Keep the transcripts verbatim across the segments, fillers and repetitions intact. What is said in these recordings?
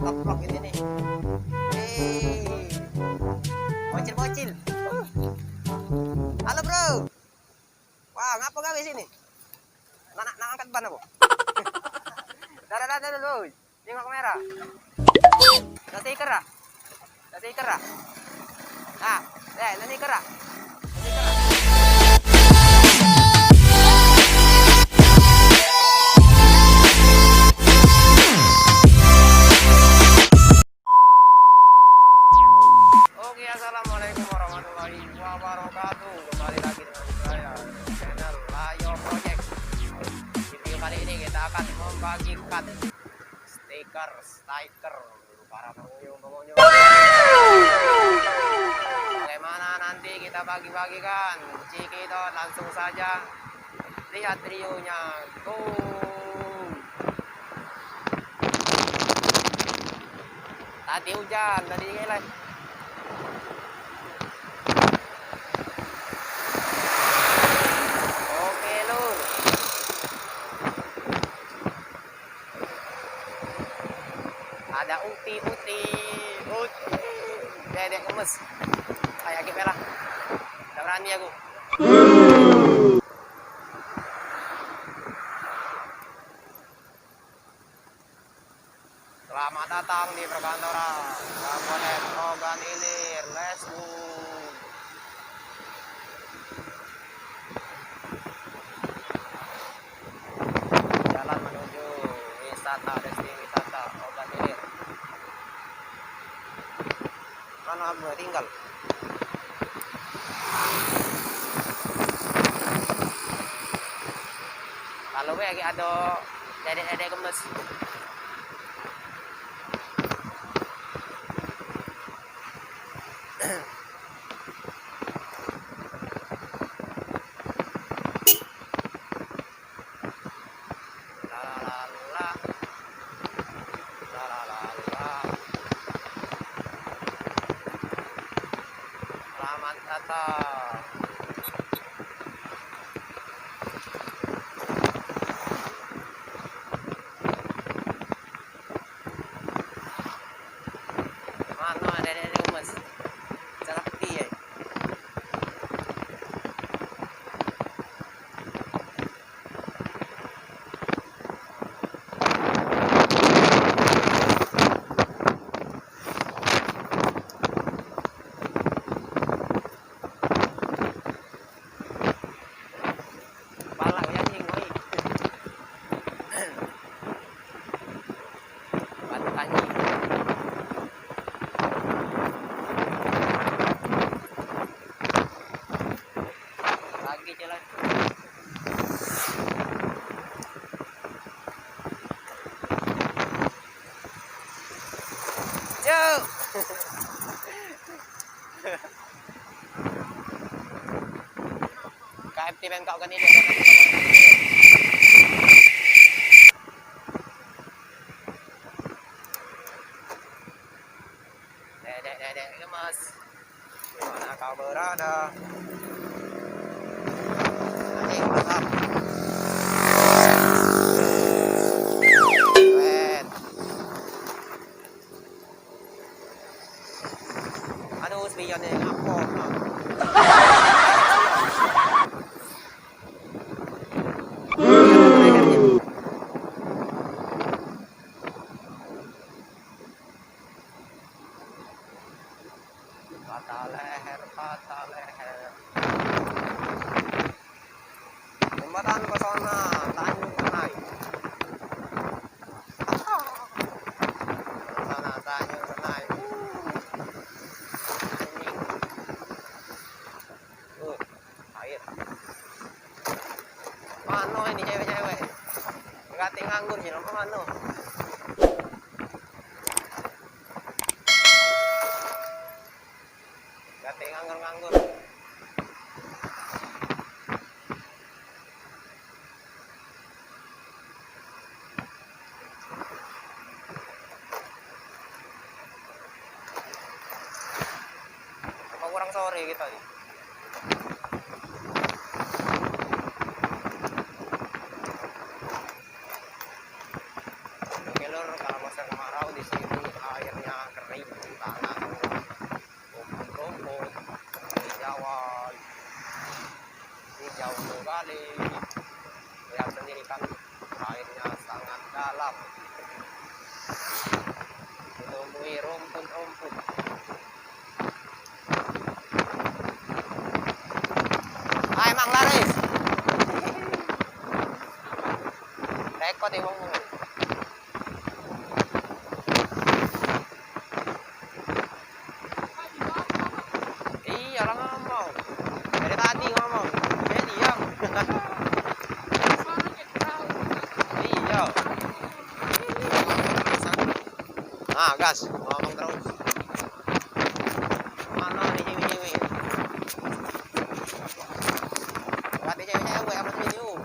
Ngeplok ini nih. Hei. Bocil-bocil. Halo, Bro. Wah, ngapa gawe sini? Nak, nak, nak angkat ban apa? Dah, dah, dah, dah, dah, dah. Tengok kamera. Dah stiker dah. Dah stiker dah. Ah, eh, dah stiker dah. Dah stiker dah. Oke, assalamualaikum warahmatullahi wabarakatuh. Kembali lagi dengan saya, channel Layo Project. Di video kali ini kita akan membagikan stiker, stiker para pengunjung-pengunjung. Bagaimana nanti kita bagi-bagikan? Cekidot, langsung saja. Lihat videonya. Go. Tadi hujan, tadi ngelek. Oke, Lur. Ada uti, uti, uti. Dedek gemes. Kayak gitu lah. Tidak berani aku. Selamat datang di perkantoran Kabupaten Ogan Ilir, Lesbun. Jalan menuju wisata, destinasi wisata Ogan Ilir. Mana aku tinggal? Kalau gue lagi ada dedek-dedek gemes. La, la, la, la. La, la, la, la. Selamat datang. Mano ado, ado, ado, Mas. Cara pergi, eh. Pala gue anjing, oi. Batu tani. Lagi jalan. Cuk. K F T main kau kan ini. Dek, dek, dek, dek, gemes. Di mana kau berada? Anjing, mantap. Keren. Aduh, spion ni ngapo? Patah leher, patah leher. Jembatan Pesona, Tanjung Senai. Pesona, Tanjung Senai. Anjing. Uh, air. Mano ini cewek-cewek? Katek nganggur sih, mano? Katek nganggur-nganggur. Apa kurang sore kita ni? Oke, Lur, kalau masa kemarau di sini Tumbuhi rumput-rumput. Ah, emang laris. Rekod, emang. Iya lah, ngomong. Dari tadi ngomong. Dia diam. Iya. Ah, gas. Ngomong terus. Mana ni cewek-cewek? Berarti cewek-cewek apa video?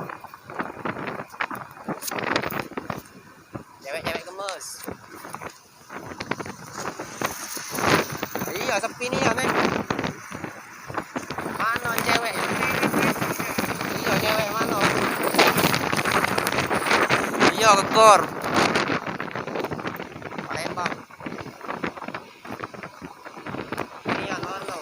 Cewek-cewek gemes. Iya, sepi ni ya, Neng. Mano cewek? Iya, cewek mano? Iya, kekor. Palembang. Ini ya, mano?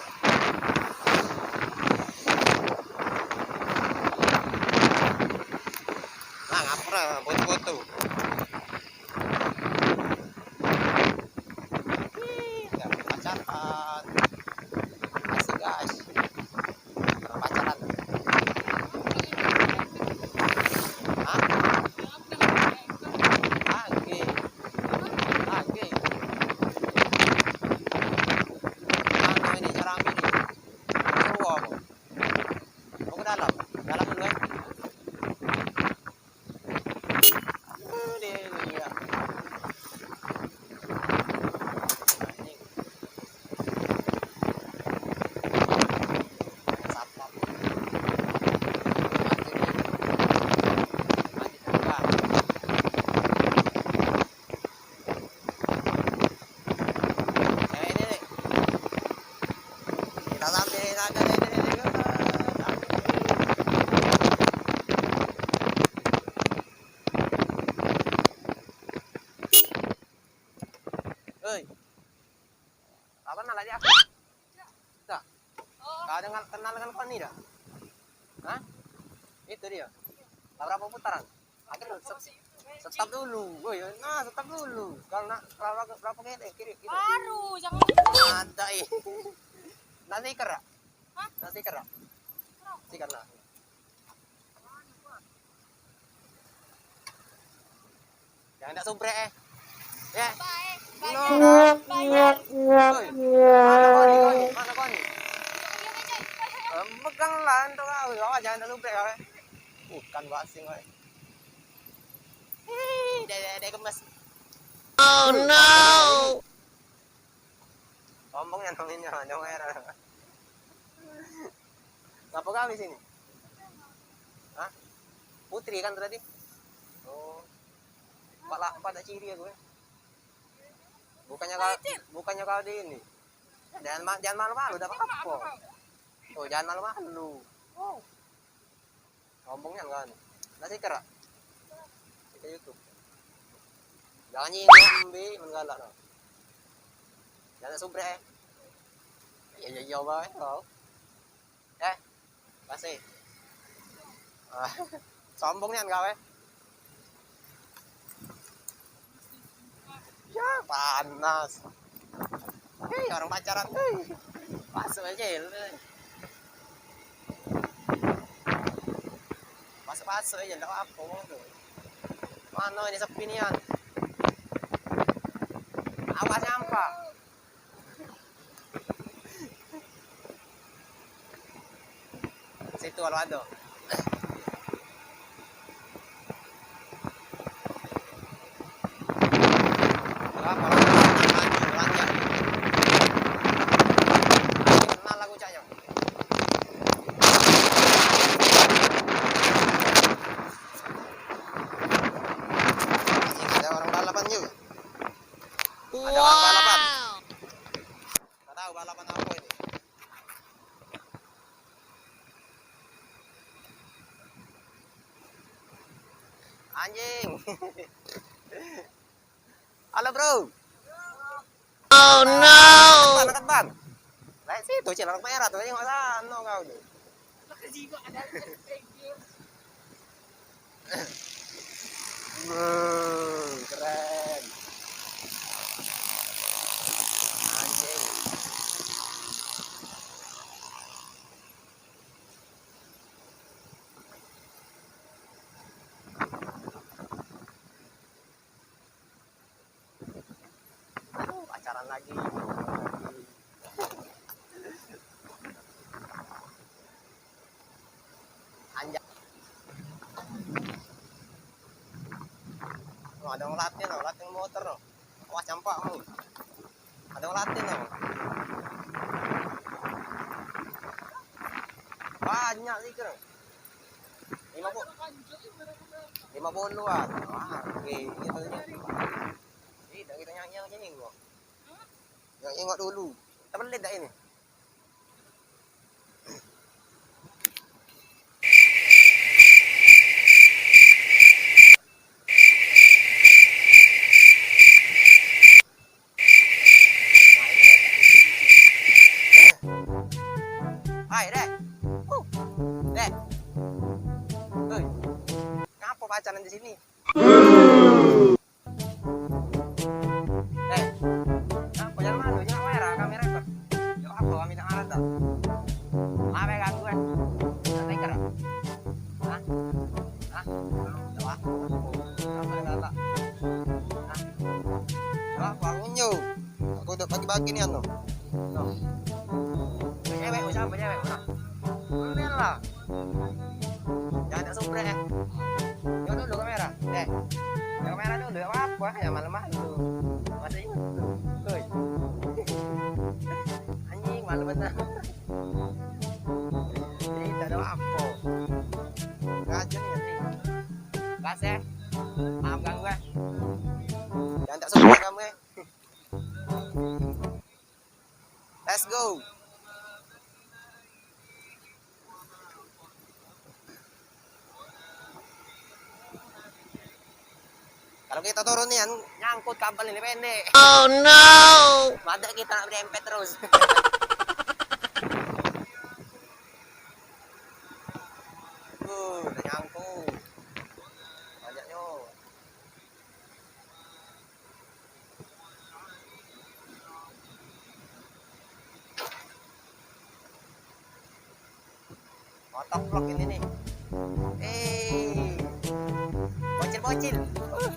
Nah, ngapa foto-foto? Ih, dah pacaran. Asik, guys. Pacaran. Hah? Lagi. Lagi. Anu ini, cara ambil ini. Seru apa? Mau ke dalam? Dalam dulu, eh. Oi. Apa nama dia? Dah. Kau dengan, kenal dengan Koni dah? Hah? Itu dia. Lah, berapa putaran? Akhir stop, stop dulu. Woi, nah, stop dulu. Kalau nak berapa, berapa kali kiri, kiri? Baru, jangan. Ada, eh. Nanti kerak. Hah? Nanti kerak. Sikat lah. Jangan tak subrek, eh. Ya. No, kan? Woi. Mana kau ni, kau ni? Mana kau ni? Eh, megang lah untuk kau. Kau jangan tak subrek kau, eh. Bukan basing kau, eh. Hei, dia, dia, dia gemes. Oh, no. Sombong ya, sombong ya, sombong ya. Siapa kau di sini? Hah? Putri kan tadi? Oh. Empat lah, empat tak ciri aku, eh. Bukannya kau, bukannya kau di ini. Jangan ma-, jangan malu-malu, dak apa-apa. Oh, jangan malu-malu. Oh. Sombong nian kau ni. Nak stiker dak? Stiker YouTube. Jangan nyingok, embe, men galak tu. Jangan subrek, eh. Iya, iya, iya bae kau. Eh, kasih. Ah, sombong nian kau, eh. Ya, panas. Hei, orang pacaran, hei. Masuk aja, lu. Masuk-masuk aja, ndak apa-apa tu. Mana ini sepi nian. Awas nyampah. Situ kalau ada. Berapa lama? Lanjut, lanjut. Kenal lagu caknya. Masih ada orang balapan juga. Ada orang balapan. Wow. Tak tahu balapan apa ini. Anjing. Halo, bro. Oh, no. Dekat, dekat, bang. Lah, situ, Cil, anak merah tu, tengok sana kau tu. Lagi. Anjay. Oh, ada wong latih no, latih motor no. Wah, campak no. Ada wong latih no. Banyak sih kira. Lima puluh. Lima puluh an. Wah, oke. Kita, kita nyanyi-nyanyi kok. Nengok dulu. Tebelit dak ini? Hai, Dek. Uh. Dek. Oi. Ngapo pacaran di sini? Eh, ngapo jangan malu, jangan kamera kau. Yo apo kami tak marah tak? Apo yang ganggu eh? Tak teker ah? Hah? Hah? Yo apo? Apo yang galak? Hah? Yo apo? Aku nyo. Aku udah pagi-pagi ni anu. No. Cewek, siapa cewek? Mana? Mana lah? Jangan tak subrek eh. Tengok dulu kamera. Eh. Tengok kamera dulu, apa-apa ya malu-malu. Masa ingat tu. Oi. Anjing, malu benar. Jadi tak ada apa. Rajin ya ni. Gas eh. Maaf ganggu eh. Jangan tak subrek kamu eh. Let's go. Kalau kita turun ni, nyangkut kabel ini pendek. Oh no. Mada kita nak berempet terus. Uh, udah nyangkut. Banyaknya. Motovlog ini nih. Eh. Bocil-bocil. Uh.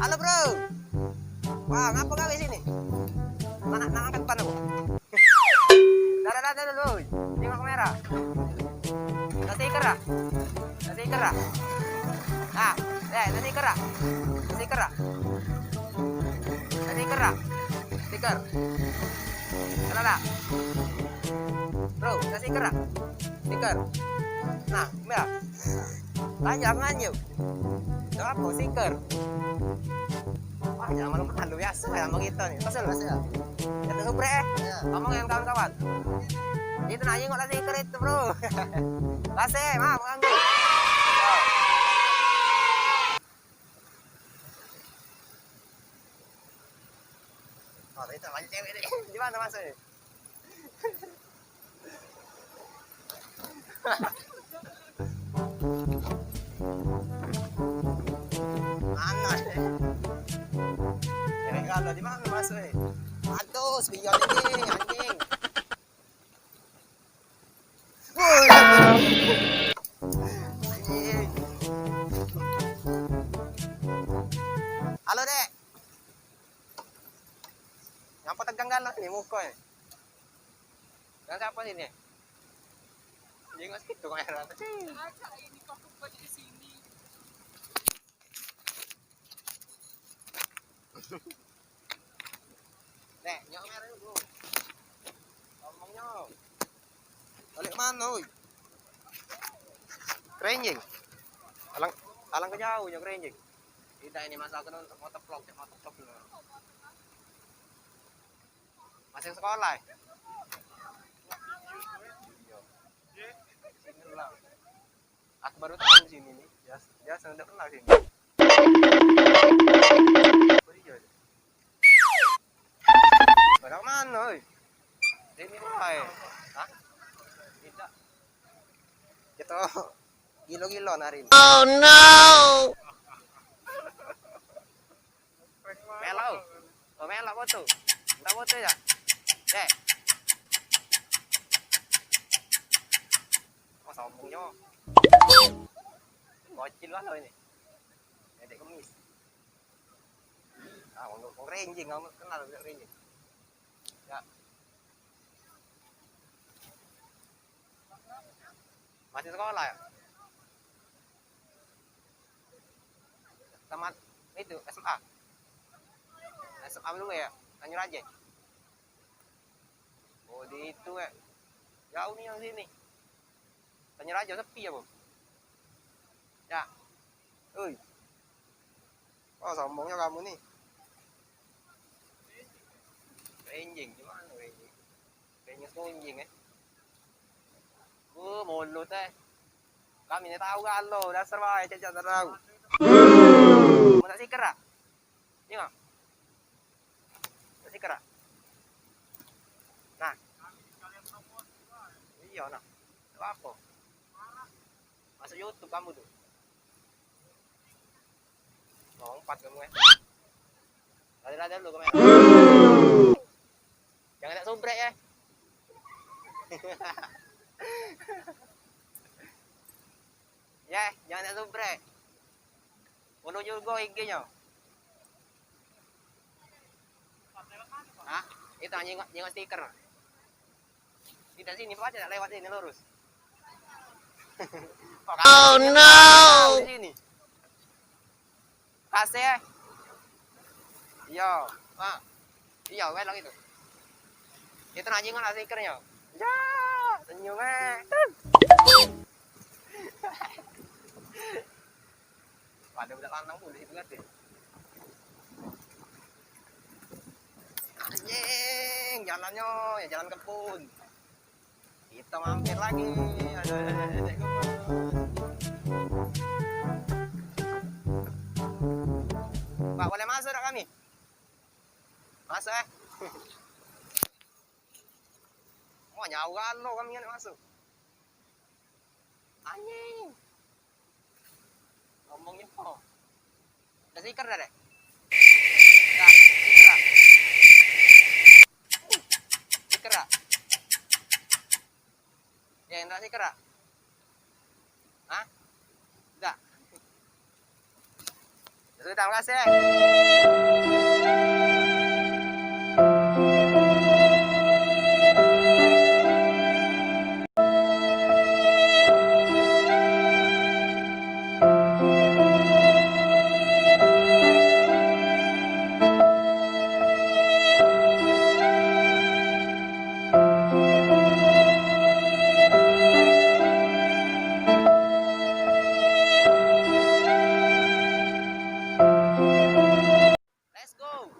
Halo, Bro. Wah, ngapa gawe sini? Mana nak angkat pan aku? Dah, dah, dah, dah, dulu. Tengok kamera. Kasih iker dah. Kasih iker dah. Nah, eh, kasih iker dah. Kasih iker dah. Kasih iker dah. Stiker. Salah dah. Bro, kasih iker dah. Stiker. Nah, ya. Lanjut, lanjut. Itu apa? Stiker. Wah, jangan malu-malu, biasa ya sama kita ni. Pasal, pasal. Kita subrek eh. Ya. Ngomong dengan kawan-kawan. Itu nak jenguk lah stiker itu, Bro. Kasih, maaf, ganggu. Oh, itu banyak cewek ni. Di mana masuk ni? Mana? Cewek galau di mana masuk ni? Aduh, spion ini, anjing. Woi. Anjing. Halo, Dek. Ngapa tegang galau ni muka ni? Dengan siapa sini? Jengok situ kamera. Ada ini kau buka di sini. Nek, nyok kamera dulu. Ngomongnya. Balik mana, oi? Kerenjing. Alang, alang ke jauh nyok kerenjing. Tidak ini masalah kena motovlog, motovlog dulu. Masih sekolah. Eh? Iya. Sini lah. Aku baru tahu sini nih. Biasa, biasa udah kenal sini. Apa dia? Barang mana, oi? Sini lah, eh. Hah? Tidak. Kita gilo-gilo hari ini. Oh no. Melok. Oh, melok foto. Minta foto ya. Dek. Oh, sombongnya. Bocil lah lo ini. Dedek kemis. Ah, undur Wong Renjing, kamu kenal budak Renjing? Ya. Masih sekolah ya? Tamat itu S M A. S M A dulu ya, Tanjung Raja. Oh, di itu ya. Jauh nih yang sini. Tanjung Raja sepi ya, Bang? Ya. Oi. Oh, sombongnya kamu nih. Renjing, gimana Renjing? Renjing sunjing, eh. Uh, mulut, eh. Kami ni tahu galo, dasar bae, cecak tak tahu. Mau tak siker, ah? Tengok. Tak siker, ah? Nah. Iya, nah. Apa? Masuk YouTube kamu tu. Lompat kamu, eh. Lari-lari dulu kamera. Jangan tak subrek, eh. Ya, jangan tak subrek. Follow juga I G-nyo. Hah? Itu nyingok, nyingok stiker. Tidak sini, Pak, tidak lewat sini lurus. Oh no! Di sini. Kasih, eh. Iya, Pak. Iya, weh, lagi tu. Itu nak jingok lah stikernya. Ya, senyum, eh. Pada budak lanang pun di situ kan. Anjing, jalannya ya jalan kebun. Kita mampir lagi. Aduh, aduh, aduh, aduh. Pak, boleh masuk tak kami? Masuk, eh. Wah, nyawa lo kami nak masuk. Anjing. Ngomongnya apa? Ada stiker dah, Dek? Dah, stiker dah. Stiker dah. Ya, Indra stiker dah. Hah? Dah. Ya sudah, makasih. Let's go.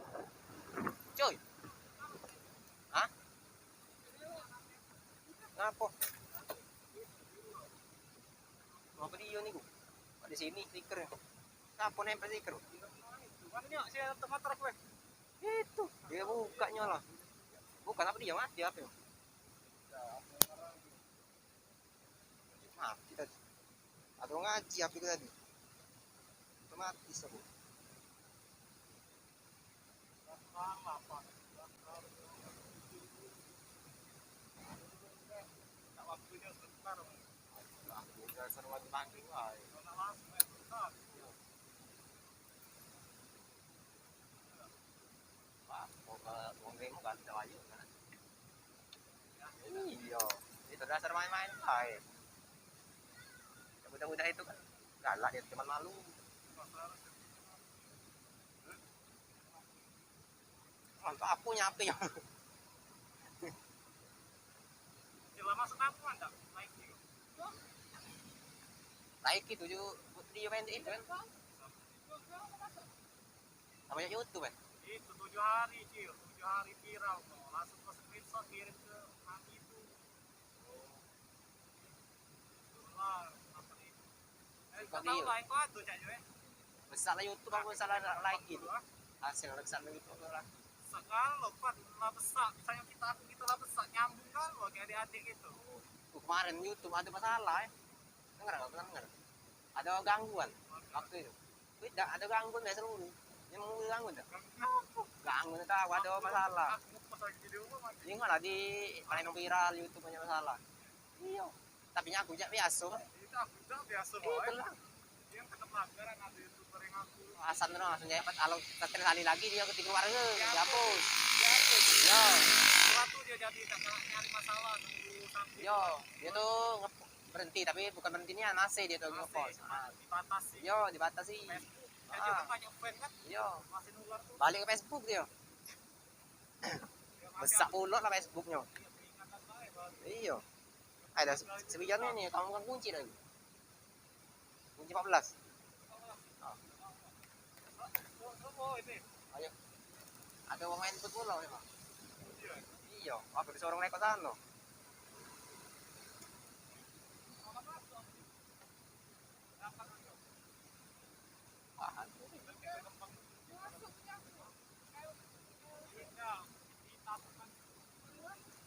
Coy. Hah? Ngapo? Ngapo dio niku? Di sini stiker. Ngapo nempel stiker? Itu. Dia buka nyala. Bukan apa dia mati apa? Mati tadi. Aku ngaji H P ku tadi. Otomatis aku. Wah, wong, wong demo kan tidak wajib kan. Iya, itu dasar main-main bae. Budak-budak itu kan galak, dia cuman malu. Mantap, aku nyape ya. Lama setahun mantap, naik gitu. Naik itu juga, dia main di itu kan. Namanya YouTube kan? Itu tujuh hari, Cil. Tujuh hari viral tuh. Langsung ke screenshot, kirim ke mami itu. Dolar, apa nih? Eh, kau tahu lah, yang kau ado, Cak, yo, eh? Besar lah YouTube, aku salah like itu. Hasil besar lah YouTube lah. Segalo, Pak, lah besar. Misalnya kita, aku, kita lah besar, nyambung kan, lagi adik-adik gitu. Oh, kemarin YouTube ada masalah, eh. Dengar nggak? Pernah dengar? Ada gangguan waktu itu. Tidak ada gangguan, biasa dulu. Memang gangguan dah. Gangguan tak ada masalah. Ini malah di, malah yang viral YouTube banyak masalah. Iya. Tapi aku jak biasa. Itu aku jak biasa. Itulah. Asan tu langsung dia dapat, kalau stres kali lagi dia ketipu warga, dihapus. Yo. Yo, dia tu nge-, berhenti, tapi bukan berhenti nian, masih dia tu ngepost. Ah. Yo, dibatasi. Ah. Yo. Balik ke Facebook dia. Besak pulok lah Facebooknyo. Iyo. Ayo dah, se-, sebijangnyo ni, kamu kan kunci lagi. Kunci empat belas. Ah. Ayo. Ado wong main football lah, memang. Iyo, aku disuruh mereka sana.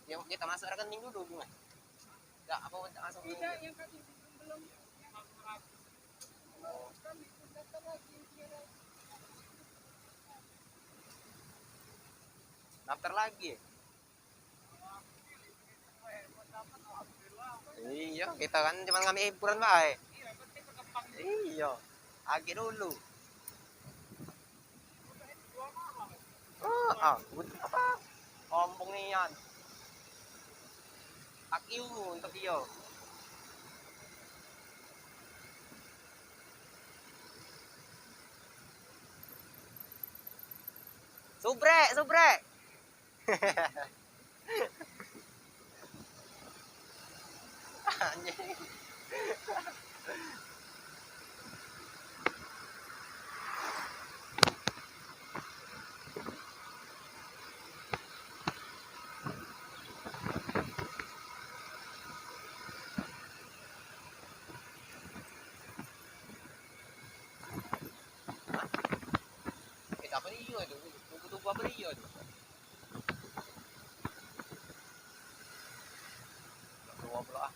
Ya, kita masuk rekening dulu, Bunga. Enggak, apa, minta masuk dulu? Tidak, yang kaki belum, belum. Oh. Kami pun daftar lagi, dia lagi. Daftar lagi? Iyo, kita kan cuma ngambil hiburan bae. Iyo, agak dulu. Oh, ah, butuh apa? Ompong nian. Aku untuk dia. Subrek, subrek. Anjing. Eh, apa ni, iyo tu? Tubuh-tubuh apa ni, iyo tu? Dua puluh ah.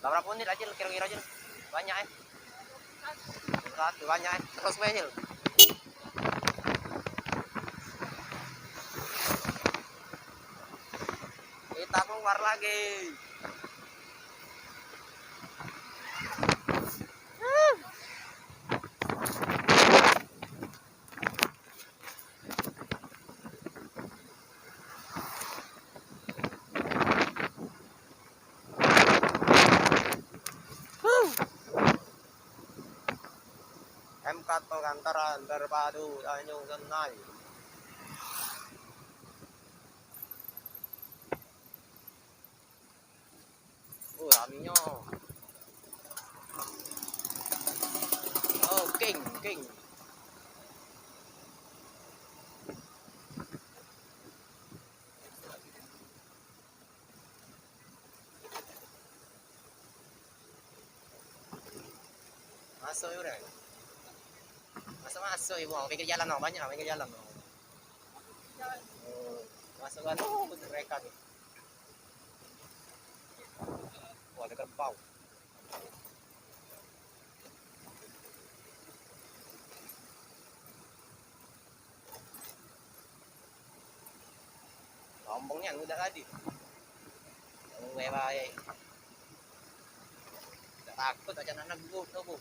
Lah, berapa menit aja kira-kira aja? Banyak, eh. Satu, banyak, eh. Terus, Mehil. Kita keluar lagi. M K Perkantoran Terpadu Tanjung Senai. Oh, raminyo. Oh, king, king. Masuk yo, Bro. Masuk, masuk, ibu. Pinggir jalan, no. Banyak pinggir jalan, no. Oh, masuk kan. Oh, mereka ni. Wah, ada kerbau. Lombongnya udah tadi. Gue bae. Dak takut aja anak gue tuh, Bu.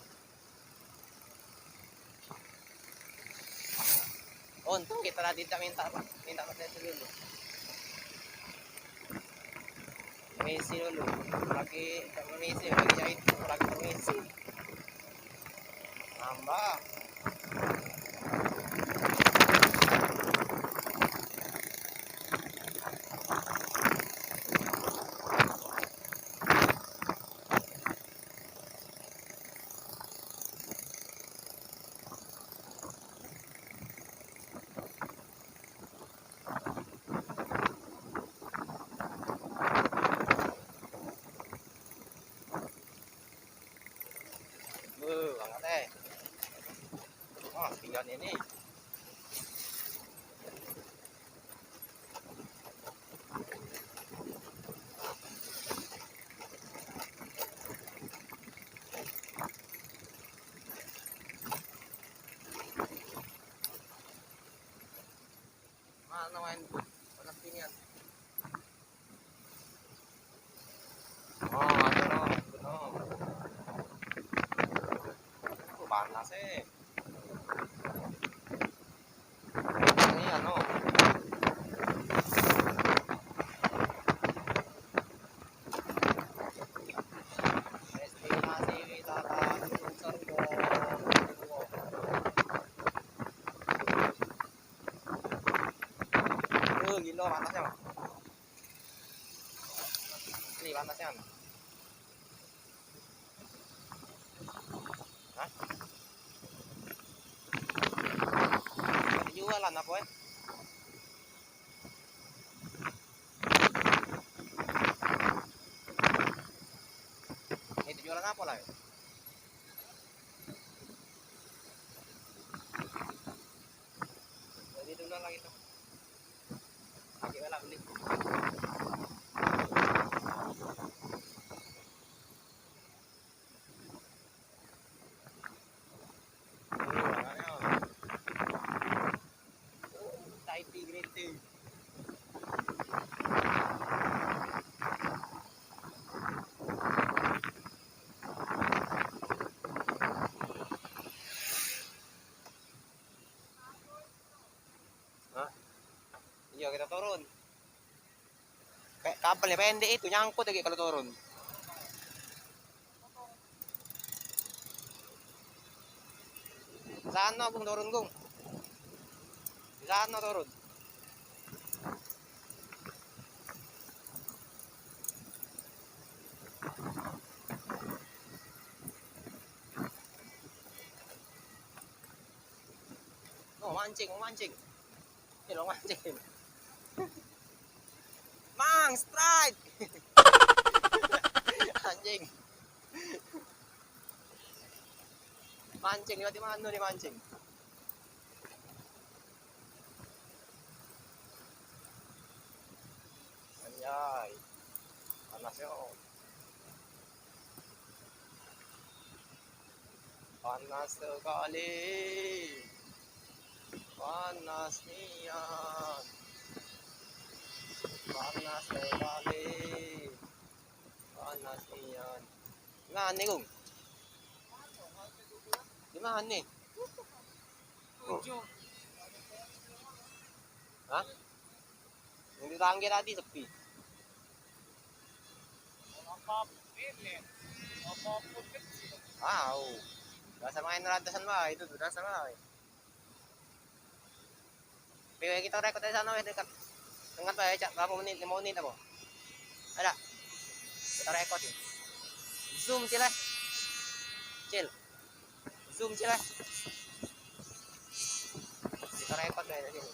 Untung kita tadi tidak minta, minta pakai itu dulu. Permisi dulu. Lagi minta permisi, lagi jahit, lagi permisi. Nambah. Wuh, banget, eh. Wah, pian ini. Mano main panas kinian? Oh, ado no, ado no. Panas, eh. Ini anu. Destinasi wisata Gunung Serbo. Oh, gila panasnya, Bang. Ini panasnya, Bang. Hah? Jualan apa, eh? Itu jualan apa lah, eh? Jadi dulu lagi tuh. Lagi lah beli. Hah? Iya, kita turun. Kayak kabelnya pendek itu, nyangkut lagi kalau turun. Di sana, Gung, turun, Gung. Di sana turun. Oh, mancing, oh, mancing. Ini lo mancing. Mang, strike. Anjing. Mancing, liwat di mana dia mancing? Anjay. Panas yo. Panas sekali. Panas nian. Panas sekali. Panas nian. Nah, ni, Gung. Di mana ni? Hah? Yang di tangga tadi sepi. Wow. Biasa main ratasan bae itu, biasa bae. Oke, kita record dari sana weh, dekat. Ingat bae, cak berapa menit, lima menit apa? Ada. Kita record ya. Zoom, Cil, eh. Cil. Zoom, Cil, eh. Kita record dari sini.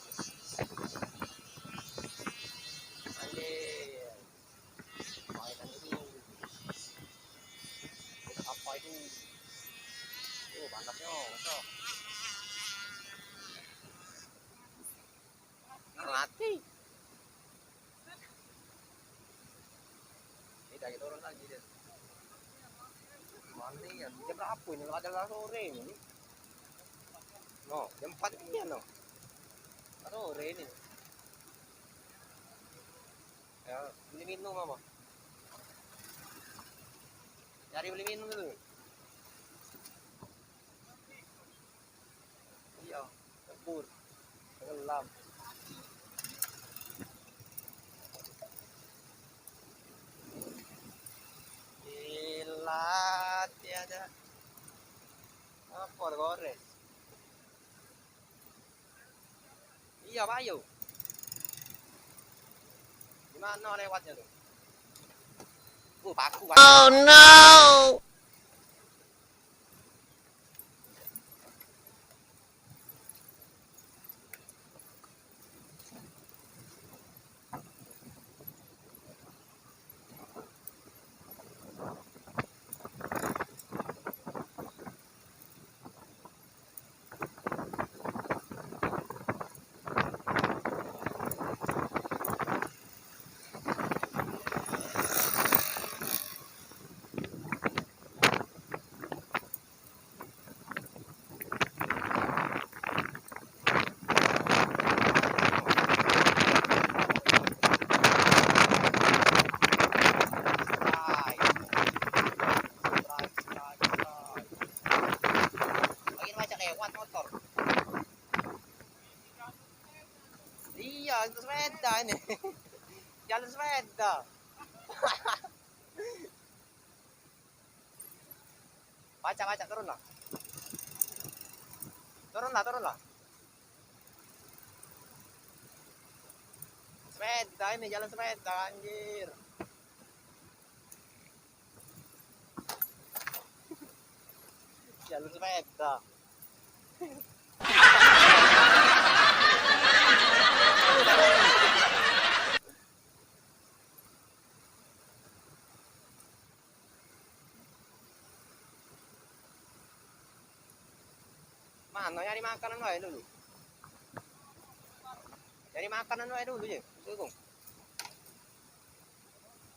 Anjir. Mainan itu. Apa itu? Oh, panasnya, masya. Mati. Ini lagi turun lagi dia. Mandi ya, jam berapa ini? Ada lah sore ini. No, jam empat ini no. Sore ini. Ya, beli minum apa? Cari beli minum dulu. Iya, kebur. Tenggelam. Ilat ya dah. Apa goreng? Iya, Pak, ayo. Di mana lewatnya tuh? Oh, paku, paku. Oh, no. Jalur sepeda ini. Jalur sepeda. Pacak, pacak, turun lah. Turun lah, turun lah. Sepeda ini, jalan sepeda, anjir. Jalur sepeda. Mano nyari makanan wae dulu. Nyari makanan wae dulu ye, dukung.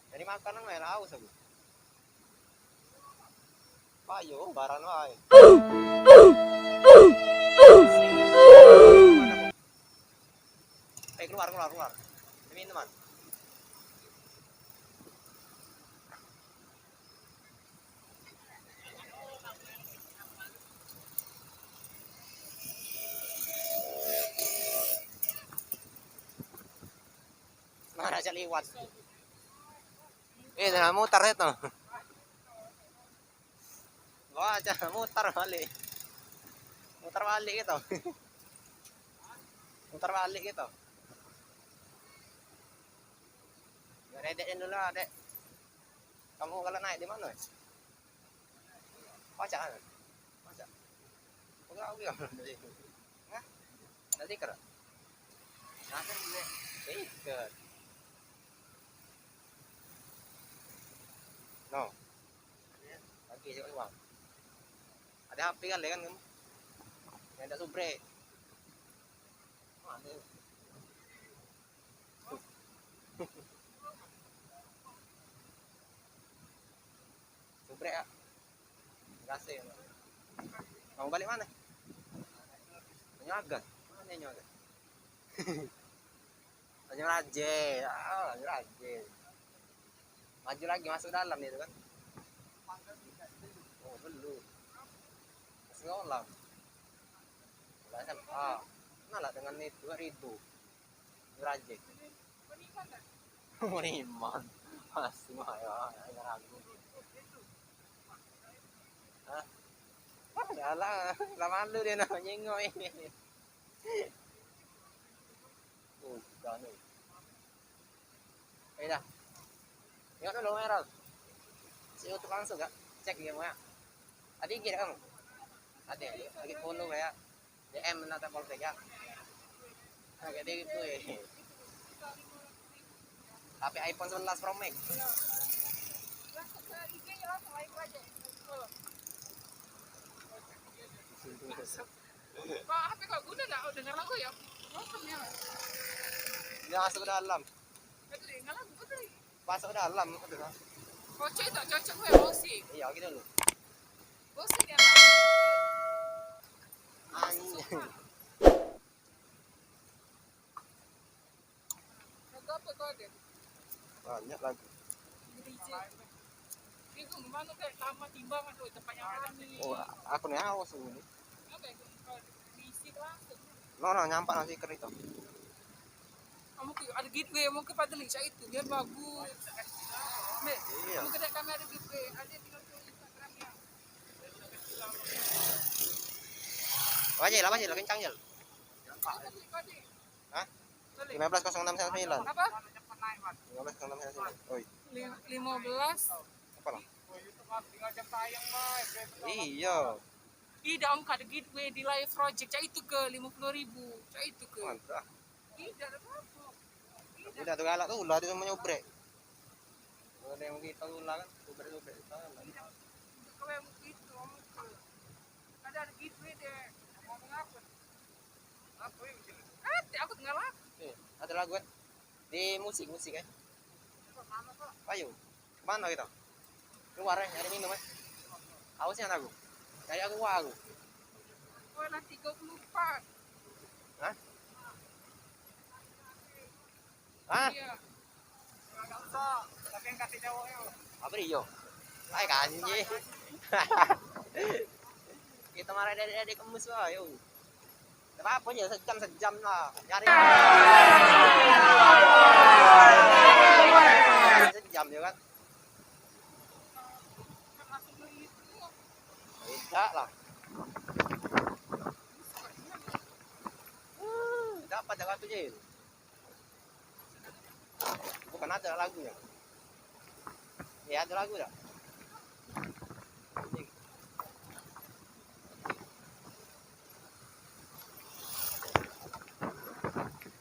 Nyari makanan wae, haus aku. Payo, baran wae. Eh, keluar, keluar, keluar. Ini minuman. Nah, raja liwat. Eh, nah, mutar itu. Wah, aja mutar balik. Mutar balik gitu. Mutar balik gitu. Ya, redek dulu lah, Dek. Kamu kalau naik di mana? Pacak kan? Pacak. Enggak, aku yang dari itu. Hah? Ada stiker? Stiker dulu. Stiker. No. Lagi cek uang. Ada H P kan, kan kamu? Yang tak subrek. Mana? Subrek ya. Kasih. Mau balik mana? Tanjung Agas. Mana Tanjung Agas? Tanjung Raje. Ah, Tanjung Raje. Maju lagi, masuk dalam dia tu kan. Oh, belum. Masih sekolah. Sekolah S M A. Kenal lah dengan itu, Rido. Raje. Meriman. Masih mah ya, ya ragu. Hah? Ah, alah, lah malu dia nak nyengok ini. Bukan ni. Eh, dah. Tengok dulu kamera. Si YouTube langsung gak? Cek dia, Mak. Ada I G dak kamu? Ada. Lagi follow ya. D M nak tak follow ya. Agak diri tu, eh. Tapi iPhone sebelas Pro Max. Pak, H P kau guna dak? Oh, dengar lagu ya? Welcome ya. Dia masuk ke dalam. Betul, dengar lagu betul. Masuk ke dalam, betul. Kocok tak cocok gue musik. Iya, gitu dulu. Musik ya. Anjing. Lagu apa kau ada? Banyak lagu. Gereja. Itu gimana kayak lama timbang atau tempat yang rame? Oh, aku ni haus ni. Apa yang kau isi langsung? No, no, nyampak nasi kering tu. Kamu ke ada giveaway, kamu ke pada lihat itu, dia bagus. Mek, iya. Kamu ke kami ada giveaway, ada tinggal ke Instagramnya. Apa je, apa je, kencang je. Apa sih, kau ada? Hah? Lima belas kosong enam sembilan. Apa? Lima belas kosong enam sembilan. Oi. Lim-, lima belas. Apa lah? Iya. Ih, dah, kamu kada giveaway di Live Project. Cak itu ke lima puluh ribu. Cak itu ke. Mantap. Ih, dah ada apa? Ih, dah. Udah tu galak tu, ulah dia mau nyobrek. Kalau ada yang kita ulah kan, nyobrek-nyobrek kita kan. Ih, dah. Kalau yang begitu, kamu ke. Kada ada giveaway deh. Ngomong apa? Apa yang jelas? Ada, aku dengar lah. Eh, ada lagu kan? Di musik, musik kan? Ayo, kemana kita? Keluar eh, nyari minum eh. Haus nian aku. Cari aku, wah aku. Wah, lah tiga puluh empat. Hah? Hah? Iya. Agak usah, tapi yang kasih cowoknya. Apa dia? Ai kanji. Kita marah dari dari kemus wah, yo. Kita Apa je sejam, sejam lah. Nyari. Sejam je kan. Tidak lah. Dapat jaga tu je. Bukan ada lagunya. Ya, ada lagu dah.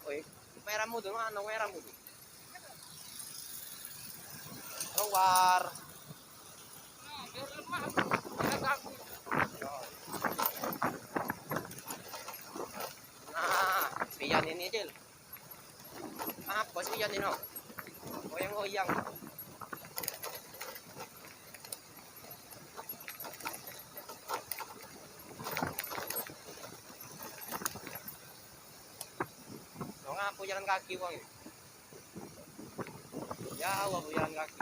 Oi, merahmu tu, mana merahmu tu? Keluar. Nah, pian ini, Cil. Apa sih pian ini, no? Goyang-goyang. Wong aku jalan kaki, wong. Jauh aku jalan kaki.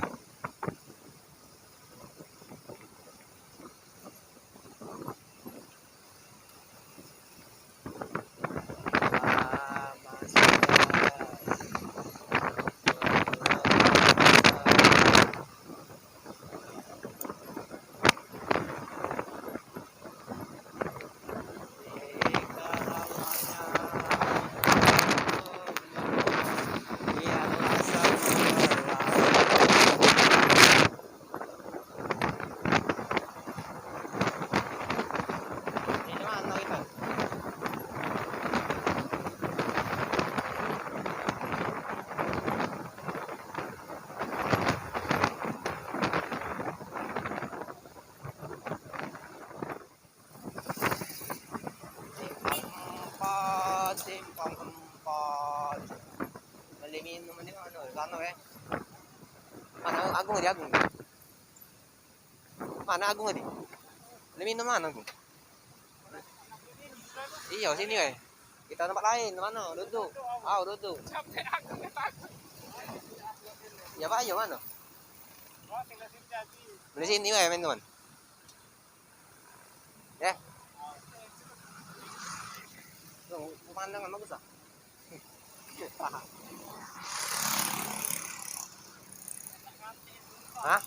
Simpang empat, simpang empat. Beli minum ni mana? Sana, eh. Mana Agung dia, Agung? Mana Agung tadi? Beli minum mana, Agung? Iyo, sini, eh. Kita tempat lain, mana? Duduk. Au, duduk. Ya, Pak, ayo, mana? Beli sini, eh, main teman. Ya. Tuh, pemandangan bagus lah. Hah?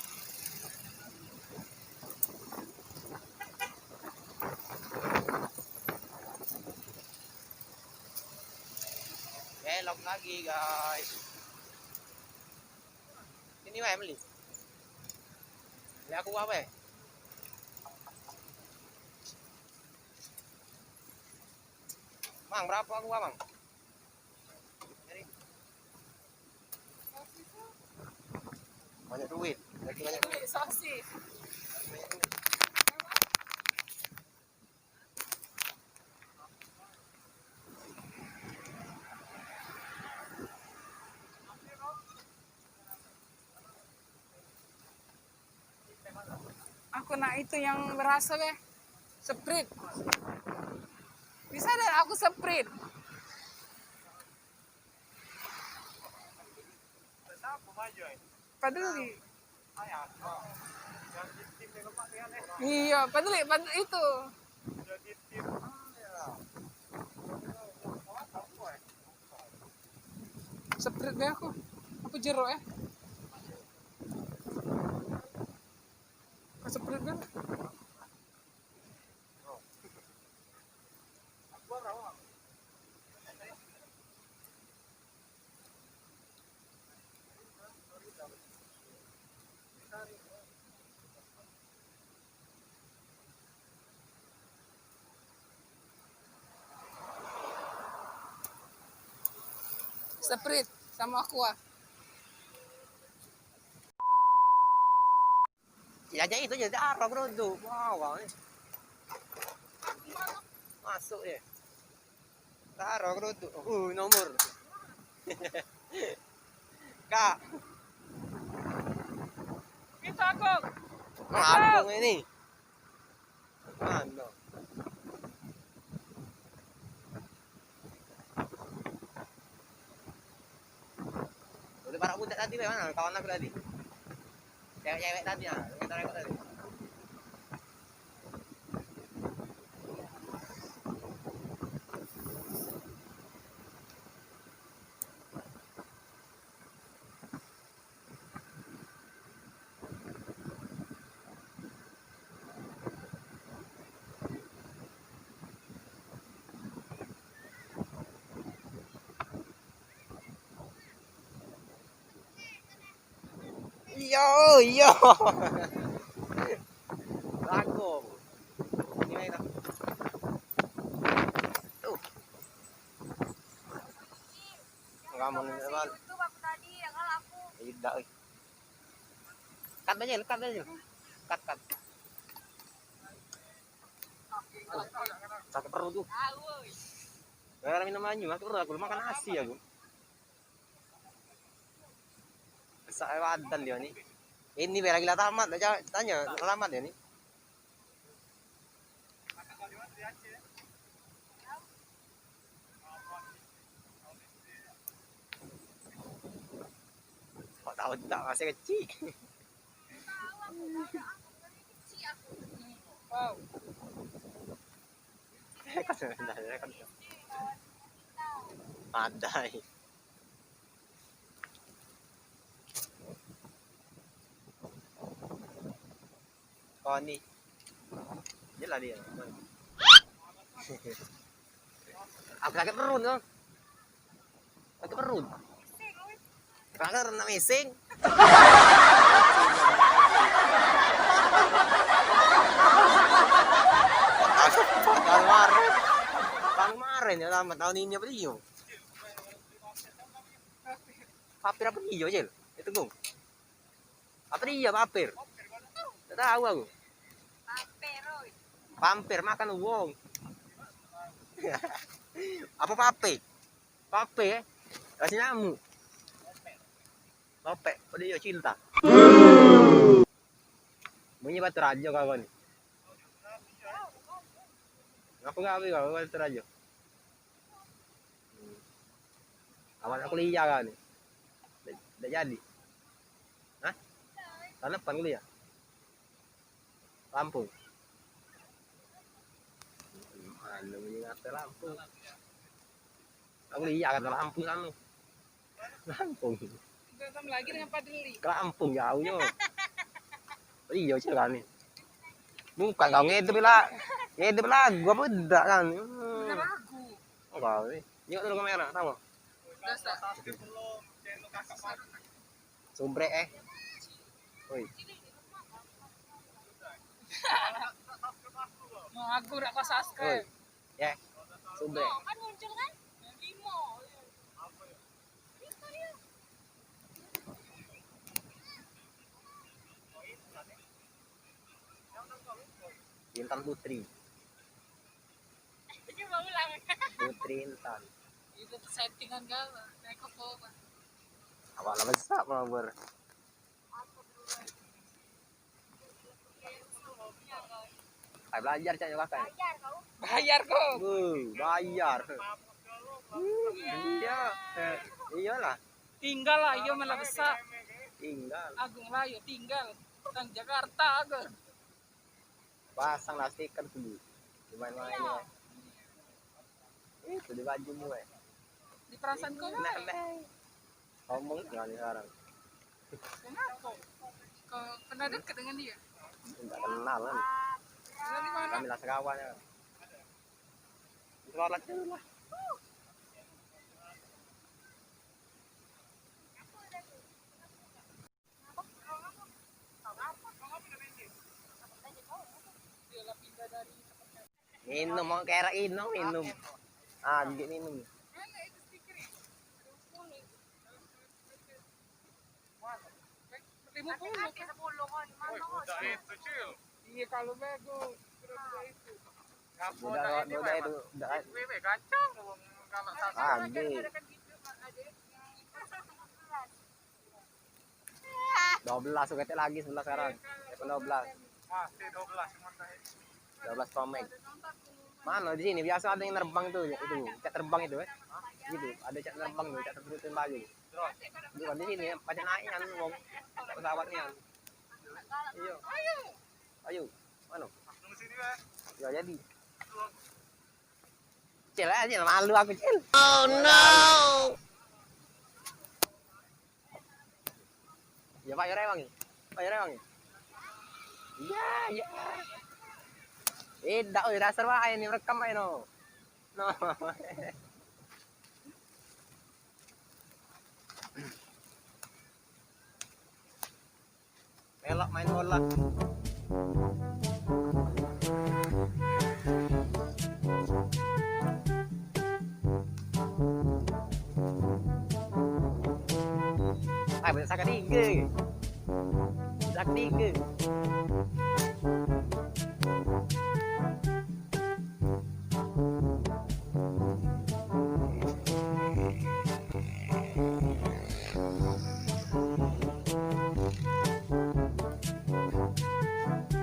Belok lagi, guys. Ini wae beli. Beli aku apa? Mang, berapa aku, Bang? Banyak duit, lagi banyak duit. Duit sosis. Aku nak itu yang berasa deh. Sprite. Bisa deh aku Sprite. Paduli. Iya, paduli, paduli itu. Sprite deh aku. Apa jeruk, eh? Sprite kan? Sprite sama Aqua. Ya, jadi itu je, dak arok duduk. Wah, wah, ni. Masuk je. Dak arok duduk. Uh, nomor. Kak. Kita, Kong. Wah, Kong ini. Mano? Udah parak budak tadi, mano kawan aku tadi? Cewek-cewek tadi, ah, yang kita rekod tadi. Cok, iyo. Lagu. Ini main apa? Tuh. Kamu ni, Bal. Itu aku tadi, ya, kalau aku. Tidak, eh. Cut aja, cut aja. Cut, cut. Sakit perut tuh. Gara minum anyu, sakit perut aku, makan nasi aku. Besak wadan dia ni. Ini biar lagi lah tamat, dah ja-, tanya, lah tamat dia ni. Kok tahu tak masih kecil? Wow. Padai. Kau ni. Jelah dia. Aku sakit perut tu. Sakit perut. Kanker nak meseng. Tahun kemarin. Tahun kemarin ya, sama tahun ini apa dia? Papir apa dia, Cil? Itu, Gung. Apa dia, papir? Tak tahu aku. Pampir, makan wong. Apa pape? Pape, eh? Kasih nyamuk. Lopek, pada yo cinta. Bunyi batu raja kawan. Ngapa gak habis kau batu raja? Awal aku kuliah kan. Dak, dak jadi. Hah? Tahun depan kuliah. Lampung. Anu, ini ngape Lampung? Aku lihat kata Lampung sana. Lampung. Enggak sama lagi dengan Padeli. Ke Lampung jauhnyo. Iyo, cil kan ni. Bukan kau ngedep lah. Ngedep lagu apa dak kan? Hmm. Bukan lagu. Oh, kau ni. Tengok dulu kamera, tahu. Dasar. Subrek, eh. Oi. Mau aku dak pas subscribe. Oi. Ya. Subrek. Kan muncul kan? Limo. Intan Putri. Coba ulang. Putri Intan. Itu tuh settingan kau, naik ke bawah. Awak lah besak, Bor. Ay, belajar cak nyo kakak. Bayar kau. Bu, bayar. Iya. Eh, iyalah. Tinggal lah, iyo malah besak. Tinggal. Agung lah, iyo tinggal. Tang Jakarta ke. Pasang lah stiker dulu. Dimain-main ya. Itu di bajumu, eh. Di perasaan kau, nah, eh. Ngomong dengan sekarang. Kenapa? Kau pernah dekat dengan dia? Tidak kenal kan. Dari mana? Kami lah sekawan ya. Sholat dulu lah. Minum, mau kerek minum, minum. Ah, gigit minum. Lima puluh. Woi, budak itu, Cil. Iya, kalau bego, budak itu. Budak, budak itu, budak. Weh, weh, kacau, kalau sasar. Ah, gede. Dua belas, aku ketek lagi sebelas sekarang. iPhone dua belas. Masih dua belas, cuman dah. Dua belas Pro Max. Mana di sini biasa ada yang nerbang tuh, itu, cak terbang itu, eh. Gitu, ada cak nerbang tuh, cak terbang baju. Bukan di sini, pacak naik kan, wong. Pesawat ni kan. Iyo. Ayo. Mano? Ya jadi. Cil aja, malu aku, Cil. Oh no. Ya, Pak, ya, Rewang. Pak, ya, Rewang. Iya, iya. Eh, dak, oi, dasar wae ni rekam ae no. No. Main bola. Ah, budak sakat tinggi. Budak tinggi.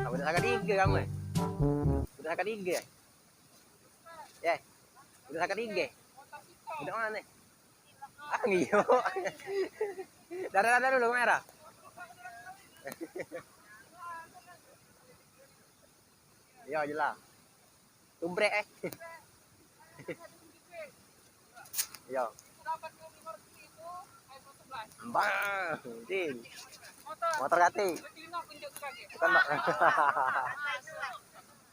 Ah, budak sakat tinggi kamu, eh? Budak sakat tinggi, eh? Ya. Budak sakat tinggi. Budak mana? Ah, ngiyo. Dadah, dadah dulu kamera. Yo, jelas. Tubrek, eh. Yo. Bang, Din. Motor kati. Bukan, Bang.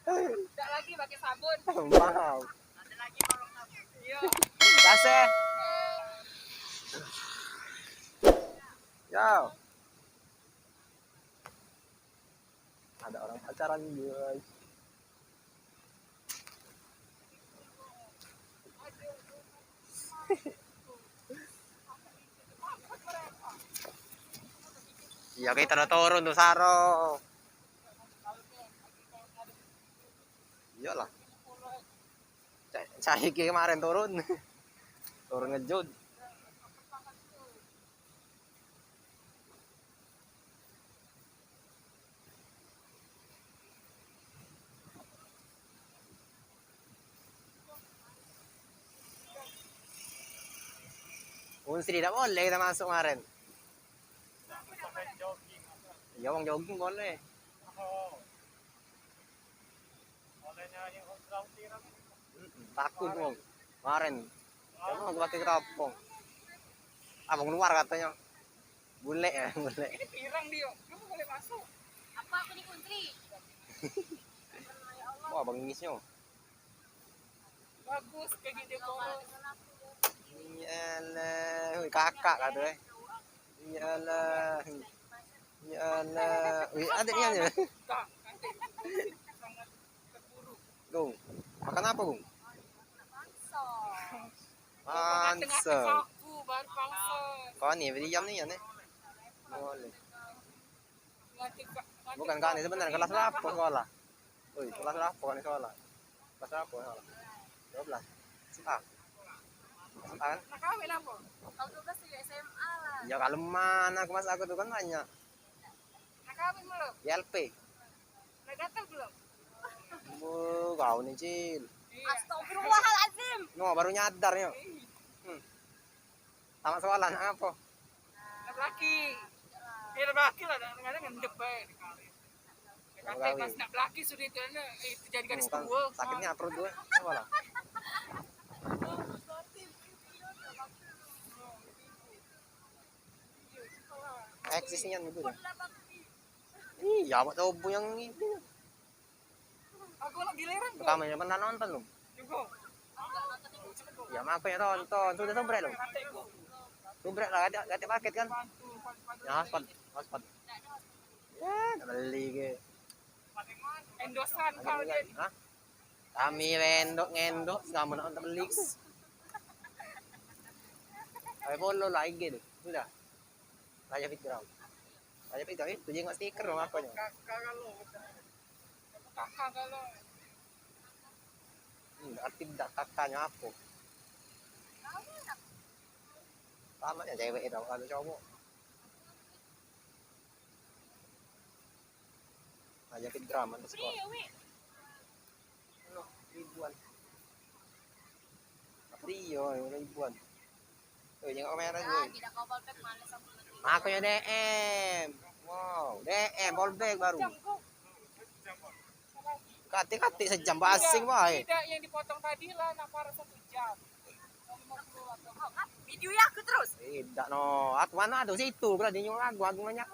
Tidak lagi pakai sabun. Bang. Iya. Kasih. Yo. Ada orang pacaran, guys. Iya, kita udah turun tuh, Saro. Iyalah. Cak, cak iki kemarin turun. Turun ngejut. Unsri dak boleh kita masuk kemarin. Ya, wong jogging boleh. Mm-mm, takut wong. Kemarin. Kamu aku pakai kerapong. Abang luar katanya. Bulek ya, bulek. Ini pirang dia. Kamu boleh masuk. Apa aku ni kunci? Wah, bengisnya. Bagus kayak gini, Bos. Iyalah, wih, kakak kata, eh. Iyalah. Iyalah. Wih, adiknya aja. Kak, nanti sangat terpuruk. Gung, makan apa, Gung? Panso. Aku baru panso. Kau ni, beli jam ni ya, ni? Boleh. Bukan kau ni sebenarnya, kelas berapa sekolah? Oi, kelas berapa kau ni sekolah? Kelas berapa sekolah? Dua belas. S M A. S M A kan? Nak kawin apa? Kalau dua belas juga S M A lah. Ya, kalau mana aku, masa aku tuh kan banyak. Nak kawin belum? Di L P. Udah gatal belum? Bu, kau ni, Cil. Iya. Astagfirullahalazim. No, baru nyadar, yo. Iya. Hmm. Tamat sekolah, nak apa? Nak belaki. Ya, nak belaki lah, kadang-kadang ngendep bae. Kata pas nak belaki sudah itu, eh, itu jadi gadis tua. Sakitnya perut gue. Apa lah? Eksis nian gitu. Iya, mak coba yang ini. Aku lagi lereng. Pertama yang pernah nonton lu. Juga. Ya, makanya tonton. Sudah sobrek lu. Sobrek lah, ada, ada paket kan? Ya, hotspot, hotspot. Ya, nak beli ke? Endosan kau, Din. Hah? Kami rendok ngendok sama nak untuk beli. Ayo follow lah I G tu. Sudah. Raja Fitgram. Raja Fitgram itu jenggot stiker dong akunyo. Kakak kalau. Kakak kalau. Hmm, arti dak kakaknyo apo? Sama ya cewek itu, kalau cowok. Raja Fitgram underscore. Anu, ribuan. Rio, ribuan. Tuh, jengok kamera dulu. Aku ya D M. Wow, D M, polback baru. Katik-katik sejam, basing bae. Tidak, yang dipotong tadi lah, nak parah satu jam. Video ya aku terus. Tidak, no. Aku mana ada situ, berarti nyuruh aku, aku banyak.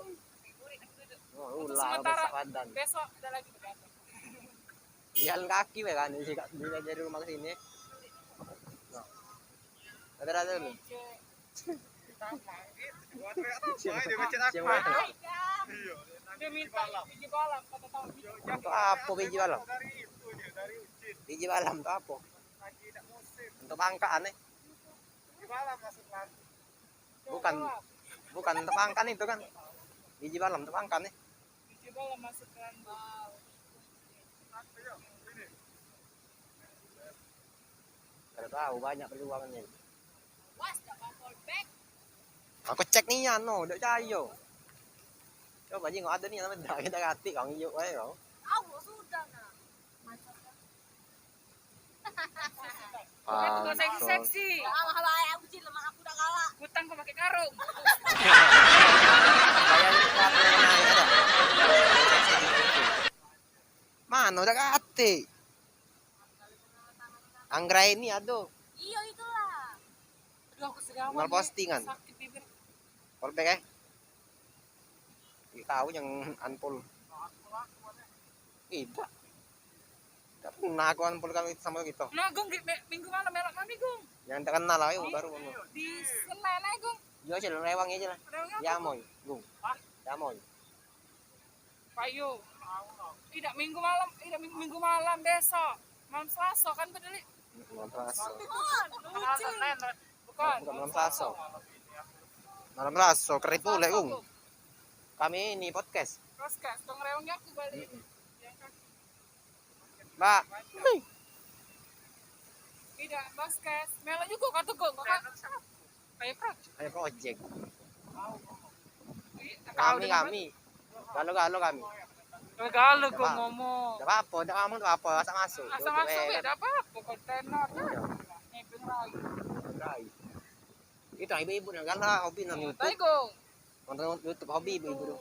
Oh, ulah, sementara besok ada lagi begadang. Jalan kaki bae kan, isi kak, dari rumah ke sini. Nah. Rata-rata dulu. Dia minta biji balam, kata tahu. Untuk apa biji balam? Biji balam untuk apa? Untuk bangkaan, eh? Bukan, bukan untuk makan itu kan. Biji balam untuk makan, eh? Biji balam masuk ke lambung. Kada tahu, banyak peluangnyo. Aku cek nian no, dak cayo. Coba jingok ado nian, dak, dak katik kau, ngiuk bae kau. Awak sudah nah. Bukan seksi-seksi. Kalah bae aku, Cil, lemak aku dak kalah. Kutang kau pakai karung. Mano dak katik? Anggraini ado. Iyo, itulah. Aduh, aku segawan. Nol ni, postingan. Sakit bibir. Polbek, eh? Dak tahu yang unfollow. Idak. Dak pernah aku unfollow kami sama kita. Nah, Gung, di, me-, minggu malam melok kami, Gung. Yang terkenal lah, yo, baru ngono. Di Senen ae, Gung. Yo, Cil, rewang aja lah. Rewang apa, Gung? Jamoi, Gung. Hah? Jamoi. Payu. Idak minggu malam, idak minggu, minggu malam besok. Malam Selasa kan, Peduli? Malam Selasa. Bukan. Bukan, bukan malam Selasa. Malam Selasa, keren pulek, Gung. Kami ini podcast. Podcast, tong rewang aku balik. Mm-mm. Mbak. Idak, podcast. Melo juga kau tuh, Gung. Kayak project. Kayak project. Kami, kami. Galo-galo kami. Galo kau ngomong. Dak apa-apa, dak ngomong dak apa, asal masuk. Asal masuk, eh, dak apa-apa, kontainer. Iya. Nebeng rai. Rai. Itu ibu-ibu dah galo hobi nang YouTube. Nonton YouTube hobi ibu-ibu tu.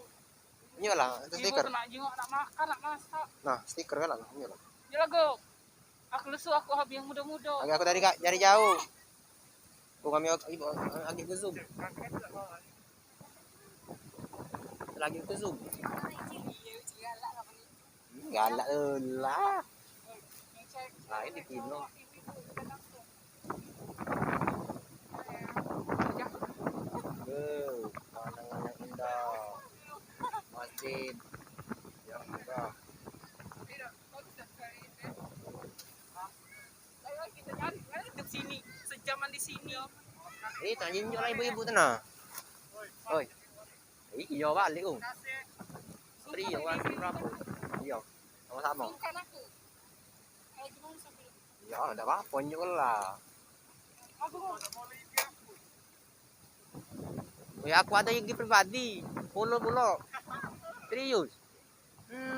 Iyolah, itu stiker. Ibu tu nak jingok, nak makan, nak masak. Nah, stiker kan lah, iyolah. Iyolah, Gung. Aku lesu, aku hobi yang mudo-mudo. Lagi aku dari ka-, dari jauh. Aku kami ibu lagi ke zoom. Lagi ke zoom. Galak lah. Lain di kino. Eh, pemandangan yang indah. Masjid yang megah. Ayo kita cari, mari kita sini. Sejaman di sini. Eh, tak jinjuk lah ibu-ibu tu nah. Oi. Iyo, balik, Gung. Trio, kan, berapo? Iyo, samo-samo. Bukan aku. Kalau gimana sampai. Iyo, dak apo-apo, tunjuk lah. Aku mau. Weh, aku ado I G pribadi. Follow pulo. Serius.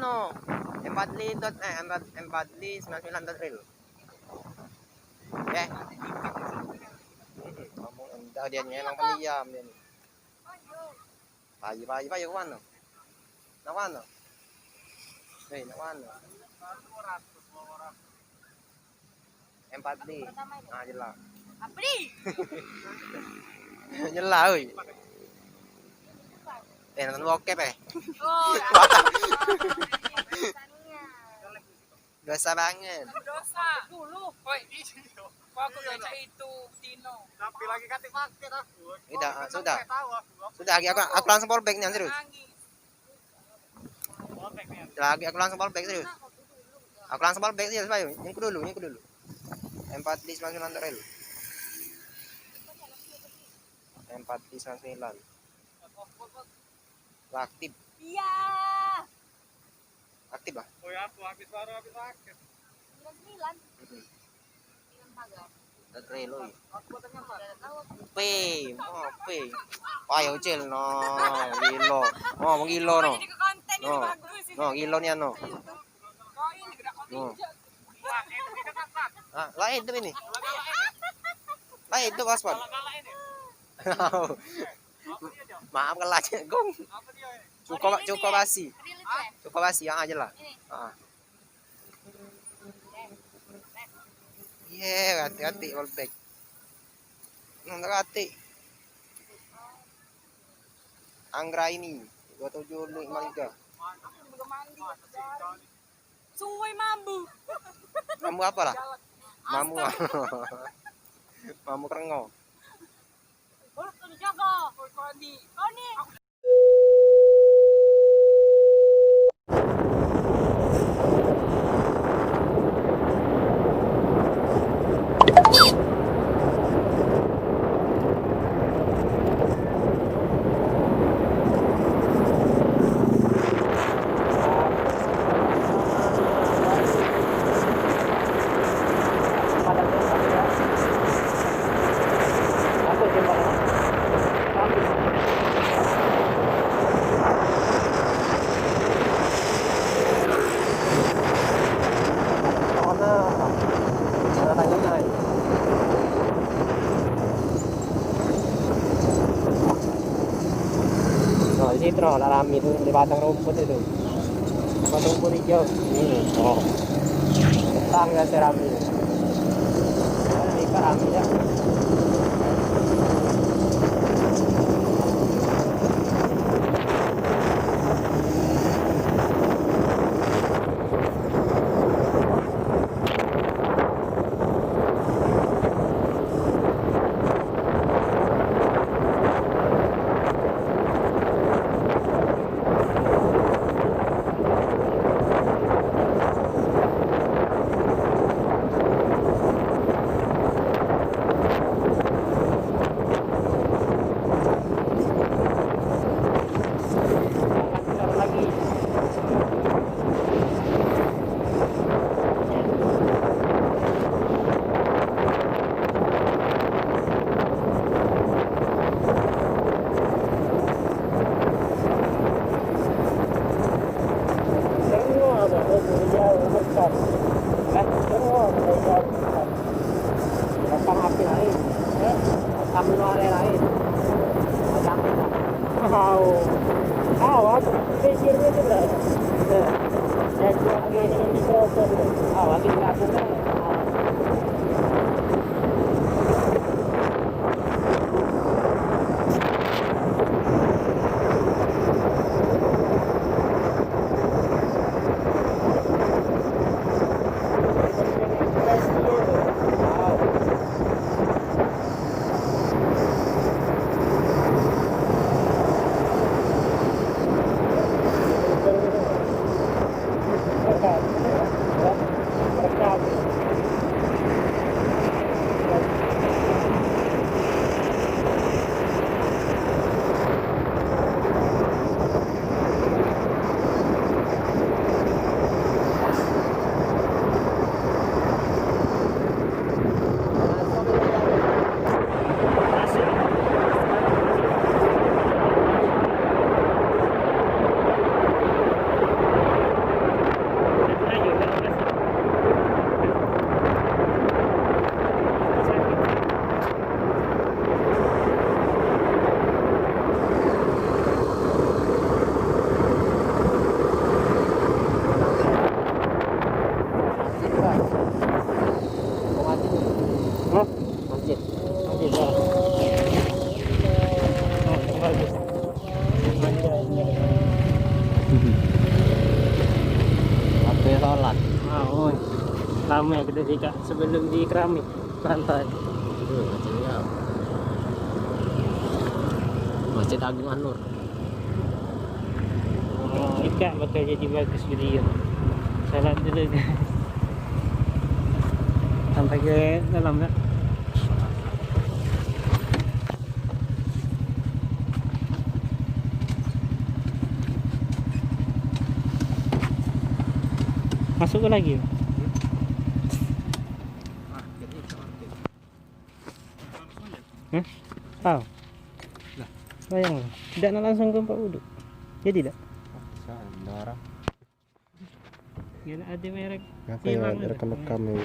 No. Empat li dot, eh, empat, empat li sembilan sembilan dot real. Eh. Ngomong, dah dia ni emang pendiam dia ni. Payu, payu, payu ke mano? Nak mano? Eh, nak mano? Empat D. Ah, jelas. Apa ni? Jelas, oi. Eh, nonton bokep, eh? Oh, ya. Dosa banget. Dosa. Dulu. Woi, aku baca itu, Tino. Tapi lagi kate paket aku. Tidak, sudah. Sudah, aku, aku langsung polbek ni, serius. Nangis. Lagi aku langsung polbek serius. Aku langsung polbek serius, ayo. Nyengku dulu, nyengku dulu. Empat di sembilan sembilan real. Empat di sembilan sembilan. Lah, aktif. Iya. Aktif lah. Oh ya, aku habis, baru habis sakit. Sembilan sembilan. Mm-mm. Dak relo, ya. P, oh, P. Wah, ya, Ucil, no, gilo. Oh, menggilo, no. No. No, gilo ni, no. No. Ah, lain tu ini. Lain tu, Mas Pan. Maaf kalau cek gong. Cukup, cukup basi. Cukup basi, yang aja lah. Ah. Ye, hati-hati polbek. Nang hati. Anggra ini dua tujuh lima tiga. Sungguh mambu. Mambu apa lah? Mambu. Mambu kerengo. Mulut kau dijaga. Oi, kau ni. Kau ni. Nah, di situ lah rami tu, di batang rumput itu. Batang rumput hijau. Hmm, oh. Petang biasa rami. Rami, rami ya. Pasang api lain. Eh? Pasang luar lain. Pasang api lain. Au. Au, aku pikir itu lah. Eh. Saya buat ini mikrofon. Au, aku nggak tahu. Hah? Masjid. Masjid, ya. Bagus. Waktu sholat. Ah, oi. Rame kita juga sebelum di keramik lantai. Masjid Agung An-Nur. Ikak bakal jadi bagus video. Salat dulu, guys. Sampai ke dalam, ya. Masuk ke lagi? Hah? Tau. Lah. Bayang lah. Tidak nak langsung ke tempat wuduk. Jadi tak? Ada orang. Dia nak ada merek. Ngapa ya silang ada rekam-rekam ni?